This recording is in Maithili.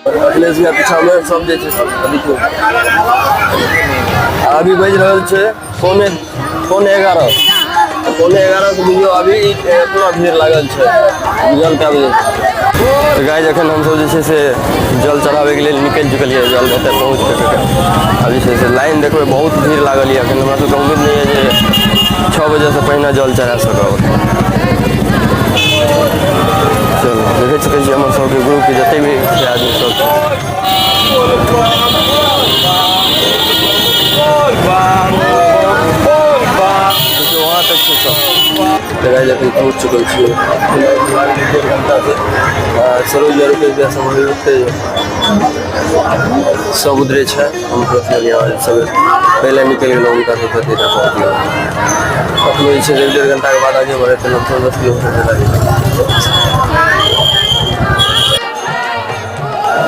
अखिलेश भैया पीछामे सब जे छै सब देखियौ। अभी बाजि रहल छै 10:45। 10:45 से बुझियौ अभी इतना भीड़ लागल छै जल के बजे। तऽ गाइस, एखन हमसब जे छै से जल चढ़ाबैके लेल निकलि चुकलियै। जल ओतऽ पहुँच चुकल। आब जे छै से लाइन देखबै, बहुत भीड़ लागल यऽ। एखन हमरा सबके उम्मीद नहि यऽ जे 6 बजेसँ पहिने जल चढ़ा सकब। चलू, देखै सकै छी हमर सबके ग्रुपके जते भी छै आदमी सब छै। देखियौ, वहाँ तक छै सब। तऽ गाइस, अखन पहुँच चुकल छियै। 1.5 घंटा से सरोज भैया, रुकेश भैया सब वही ओतै सब उधरे छै। हम पर्सनली यहाँ सब पहिले निकलि गेलहुँ, हुनका सबसँ देर पहुँच गेलहुँ। कखनो जे छै एक 1.5 घंटाके बाद आगे बढ़ैत हमसब 10 किलोमीटर लागि।